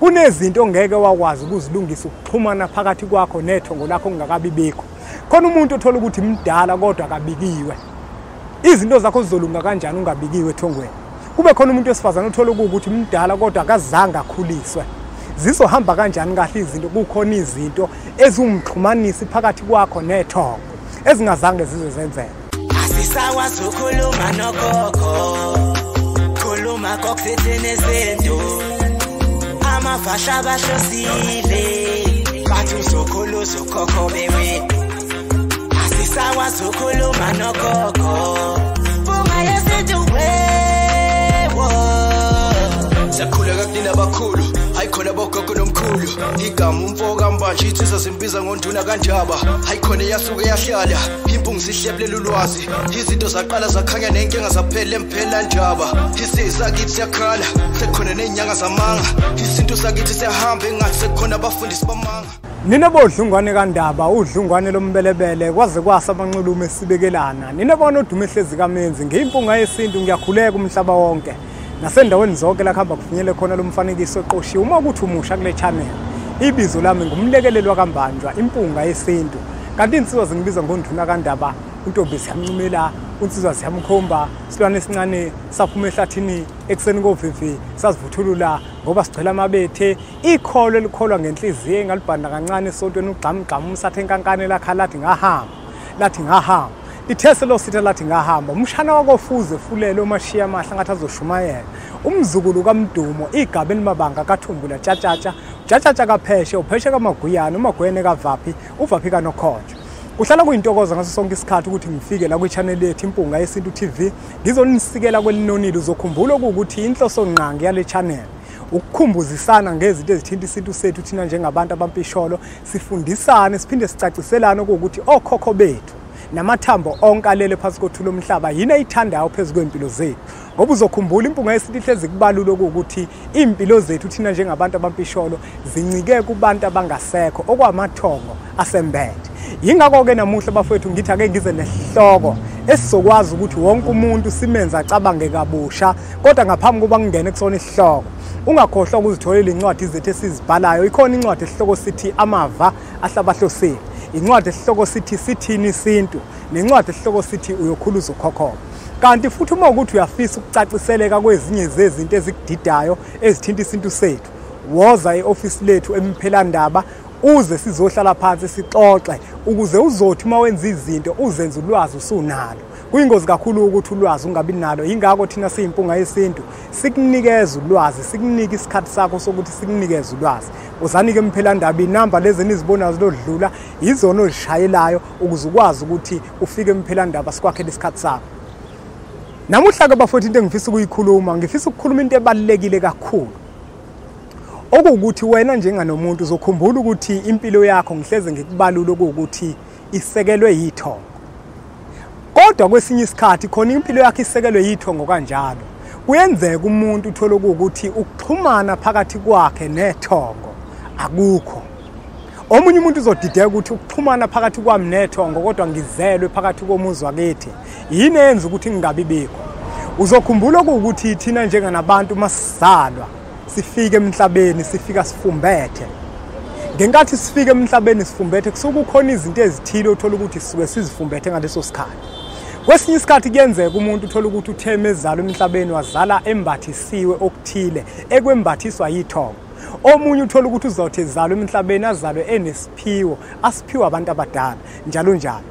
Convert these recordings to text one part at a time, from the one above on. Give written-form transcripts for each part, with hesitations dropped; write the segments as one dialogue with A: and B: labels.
A: Kunezinto ongeke wakwazi ukuzilungisa ukuxhumana phakathi kwakho nethongo lakho kungakabi bikho. Khona umuntu othola ukuthi mdala kodwa akabikiwe. Izinto zakho zizolunga kanjani ungabikiwe ethongweni? Kube khona umuntu wesifazane othola ukuthi mdala kodwa akazange akhuliswe. Zizohamba kanjani kahle izinto? Kukhona izinto eziwumxhumanisi phakathi kwakho nethongo ezingazange zize zenzeke.
B: Asisakwazi ukukhuluma nogogo, khuluma kokuthethene izinto. Amavasha bahlosile, bathi uzokhulu uzokhokho bewe. Asisakwazi ukukhuluma nogogo, bunga yesintu wewo.
C: Siyakhula kakunini abakhulu, hayi khona bogogo nomkhulu. Igama umfo kaMbanje insizwa zimbiza ngonduna kaNjaba. Hayi khona yasuke yahlala, impungu zihlebulela ulwazi. Izinto zaqala zakhanya nenkinga zaphela emphela njaba. Isizwe sakithi siyakhala, sekukhona nezinyanga zamanga. Isintu sakithi siyahamba engathi sekukhona abafundisi bamanga.
A: Nina bodlungwane kaNdaba, udlungwane lombelebele, kwaze kwasa amanxulume sibekelana. Nina bona odume ehlezi kaMenzi, ngiyimpunga yesintu ngiyakhuleka umhlaba wonke. Nasendaweni zonke la kuhamba kufinyele khona lo mfanekiso oqoshiwe. Uma kuthi umusha kule channel, ibizo lami ngumlekelelwa kaMbanjwa, impunga yesintu. Kanti insizwa zingibiza ngonduna kaNdaba, untombi siyamncumela, unsizwa siyamkhomba, silwane esincane saphuma ehlathini ekuseni kovivi, sazivuthulula ngoba sigcwele amabethe. Ikholo elikholwa ngenhliziyo engalibhanda kancane esontweni ugqamgqama umsathe enkankane lakha lathi ngahamba, lathi ngahamba. Ithese lo sitha lathi ngahamba. Umshana wakofuze fulele omashiya amahla ngathi azoshumayela. Umzukulu kaMdumo igaba elimabanga kaThumbula tshatshatsha, tshatshatsha kaPheshe, uPheshe kaMaguyane, uMaguyane kaVaphi, uVaphi kaNokhonjo. Kuhlala kuyintokozo ngaso sonke isikhathi ukuthi ngifike la kwi-channel yethu Impunga Yesintu TV ngizonisikela kwelinonile. Uzokhumbula ukuthi inhloso ngqangi yale channel ukukhumbuzisana ngezinto ezithinta isintu sethu thina njengabantu abampisholo, sifundisane siphinde sicaciselane ukuthi okhokho bethu namathambo onke alele phansi kothula umhlaba yini ayithandayo phezu kwempilo zethu. Ngoba uzokhumbula impunga yesintu ihlezi kubalula ukuthi impilo zethu thina njengabantu abampisholo zincike kubantu abangasekho okwamathongo asembethe. Yingakho-ke namuhla bafowethu ngithi ake ngize nesihloko esizokwazi ukuthi wonke umuntu simenze acabange kabusha. Kodwa ngaphambi kokuba ngingene kusona isihloko, ungakhohlwa ukuzitholela incwadi zethu esizibhalayo. Ikhona incwadi esihloko sithi Amava Ahlabahlosile, incwadi esihloko sithi Sithini Isintu, nencwadi esihloko sithi Uyokhula Uzokhokhoba. Kanti futhi uma ukuthi uyafisa ukucaciseleka kwezinye zezinto ezikudidayo ezithinta isintu sethu, woza e-ofisi lethu eMphelandaba uze sizohlala phansi sixoxe, ukuze uzothi uma wenza izinto uzenze ulwazi usunalo. Kuyingozi kakhulu ukuthi ulwazi ungabi nalo. Yingakho thina siyimpunga yesintu sikunikeza ulwazi, sikunika isikhathi sakho sokuthi sikunikeze ulwazi. Uzanike eMphelandaba, inamba lezi enizibonayo zilodlula yizona ozishayelayo ukuze ukwazi ukuthi ufike eMphelandaba sikwakhele isikhathi sakho. Namuhla ke bafowethu into engifisa ukuyikhuluma, ngifisa ukukhuluma into ebalulekile kakhulu. Okuwukuthi wena njenganomuntu uzokhumbula ukuthi impilo yakho ngihleze ngikubalula ukuthi isekelwe yithongo. Kodwa kwesinye isikhathi khona impilo yakho isekelwe yithongo kanjalo. Kuyenzeka umuntu uthola ukuthi ukuxhumana phakathi kwakhe nethongo akukho. Omunye umuntu uzodideka ukuthi ukuxhumana phakathi kwami nethongo kodwa ngizelwe phakathi komuzi wakithi, yini eyenza ukuthi ngingabi bikho? Uzokhumbula ukuthi thina njenganabantu masizalwa sifike emhlabeni sifika sifumbethe. Ngenkathi sifike emhlabeni sifumbethe kusuke kukhona izinto ezithile uthola ukuthi sisuke sizifumbethe ngaleso sikhathi. Kwesinye isikhathi kuyenzeka umuntu uthola ukuthi utheme ezalwa emhlabeni wazala embathisiwe okuthile ekwembathiswa yithongo. Omunye uthola ukuthi uzothi ezalwa emhlabeni azalwe enesiphiwo asiphiwe abantu abadala njalo njalo.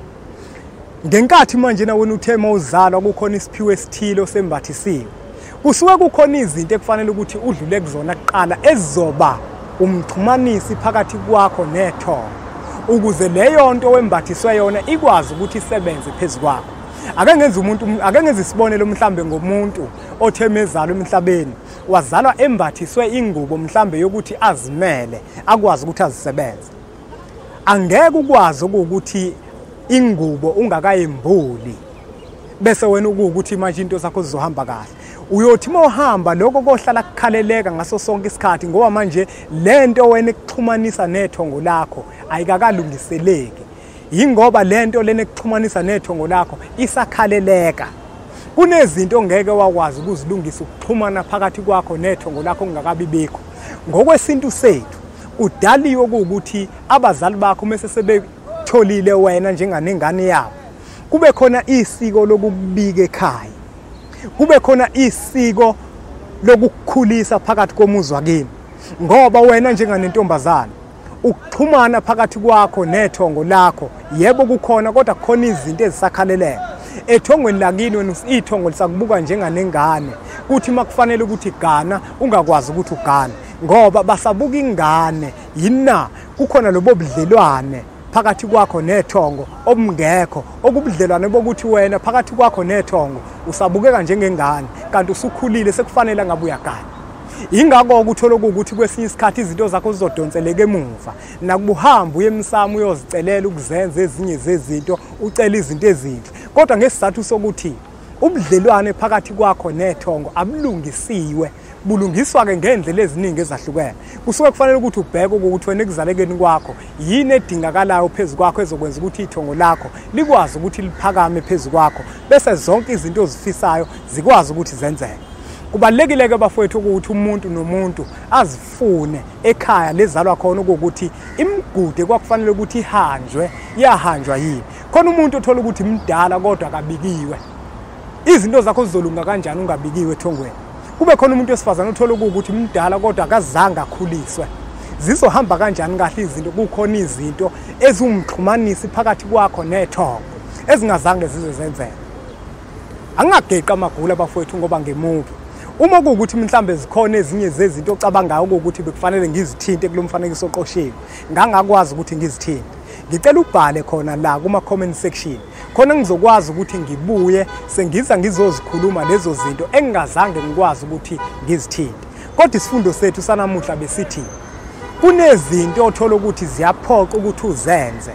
A: Ngenkathi manje na wena uthema uzalwa kukhona isiphiwo esithile osembathisiwe, kusuke kukhona izinto ekufanele ukuthi udlule kuzona kuqala ezizoba umxhumanisi phakathi kwakho nethongo, ukuze leyo nto wembathiswe yona ikwazi ukuthi isebenze phezu kwakho. Ake ngenze umuntu, ake ngenze isibonelo mhlambe ngomuntu otheme ezalwa emhlabeni wazalwa embathiswe ingubo mhlambe yokuthi azimele akwazi ukuthi azisebenze. Angeke ukwazi ukuthi ingubo ungakayembuli bese wena ukuthi manje into zakho zizohamba kahle. Uyothi uma uhamba lokho kohlala kukhaleleka ngaso sonke isikhathi, ngoba manje lento wena ekuxhumanisa nethongo lakho ayikakalungiseleki. Yingoba lento lena ekuxhumanisa nethongo lakho isakhaleleka. Kunezinto ongeke wakwazi ukuzilungisa ukuxhumana phakathi kwakho nethongo lakho kungakabi bikho. Ngokwesintu sethu kudaliwe ukuthi abazali bakho mase sebetholile wena njenganengane yabo, kube khona isiko lokubika ekhaya, kube khona isiko lokukhulisa phakathi komuzi wakini, ngoba wena njenganentombazana ukuxhumana phakathi kwakho nethongo lakho yebo kukhona, kodwa kukhona izinto ezisakhaleleka ethongweni lakini. Wena ithongo lisakubuka njenganengane, kuthi makufanele ukuthi gana ungakwazi ukuthi ugane ngoba basabuka ingane. Yina kukhona lobo budlelwane phakathi kwakho nethongo obungekho, okubudlelwane bokuthi wena phakathi kwakho nethongo usabukeka njengengane kanti usukhulile, sekufanele ngabe uyagana. Ingakho ukuthola ukuthi kwesinye isikhathi izinto zakho zizodonseleka emuva, nakubuhamba uye emsamo uyozicelela ukuzenza ezinye zezinto, ucela izinto ezinhle, kodwa ngesizathu sokuthi ubudlelwane phakathi kwakho nethongo abulungisiwe. Bulungiswa-ke ngendlela eziningi ezahlukene. Kusuke kufanele ukuthi ubheke ukuthi wena ekuzalekeni kwakho yini edingakalayo phezu kwakho ezokwenza ukuthi ithongo lakho likwazi ukuthi liphakame phezu kwakho, bese zonke izinto ozifisayo zikwazi ukuthi zenzeke. Kubalulekile-ke bafowethu ukuthi umuntu nomuntu azifune ekhaya lezalwa khona ukuthi imigudu kwakufanele ukuthi ihanjwe iyahanjwa yini. Khona umuntu othola ukuthi mdala kodwa akabikiwe, izinto zakho zizolunga kanjani ungabikiwe ethongweni? Kube khona umuntu wesifazane othola ukuthi mdala kodwa akazange akhuliswe, zizohamba kanjani kahle izinto? Kukhona izinto eziwumxhumanisi phakathi kwakho nethongo ezingazange zize zenzeke. Angingageqi amagula bafowethu ngoba ngemuva. Uma kuwukuthi mhlambe zikhona ezinye zezinto ocabangayo ukuthi bekufanele ngizithinte kulo mfanekiso oqoshiwe, ngangakwazi ukuthi ngizithinte, ngicela ubhale khona la kuma comment section, khona ngizokwazi ukuthi ngibuye sengiza ngizozikhuluma lezo zinto engingazange ngikwazi ukuthi ngizithinte. Kodwa isifundo sethu sanamuhla besithi kunezinto othola ukuthi ziyaphoqa ukuthi uzenze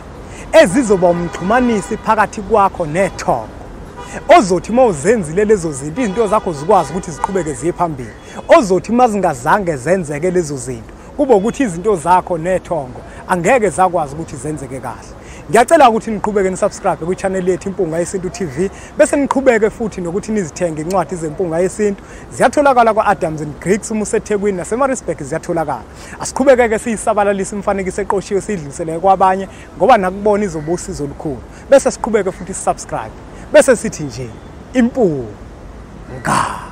A: ezizoba umxhumanisi phakathi kwakho nethongo, ozothi uma uzenzile lezo zinto izinto zakho zikwazi ukuthi ziqhubeke ziye phambili. Ozothi uma zingazange zenzeke lezo zinto, kube ukuthi izinto zakho nethongo angeke zakwazi ukuthi zenzeke kahle. Ngiyacela ukuthi niqhubeke nisubscribe kwi-channel yethu Impunga Yesintu TV, bese niqhubeke futhi nokuthi nizithenge incwadi zeMpunga Yesintu. Ziyatholakala kwa-Adams and Griggs uma useThekwini, naseMaritzburg ziyatholakala. Asiqhubeke-ke siyisabalalise imifanekiso eqoshiwe siyidlulisele kwabanye, ngoba nakubona izoba usizo olukhulu. Bese siqhubeke futhi sisubscribe, bese sithi nje impunga.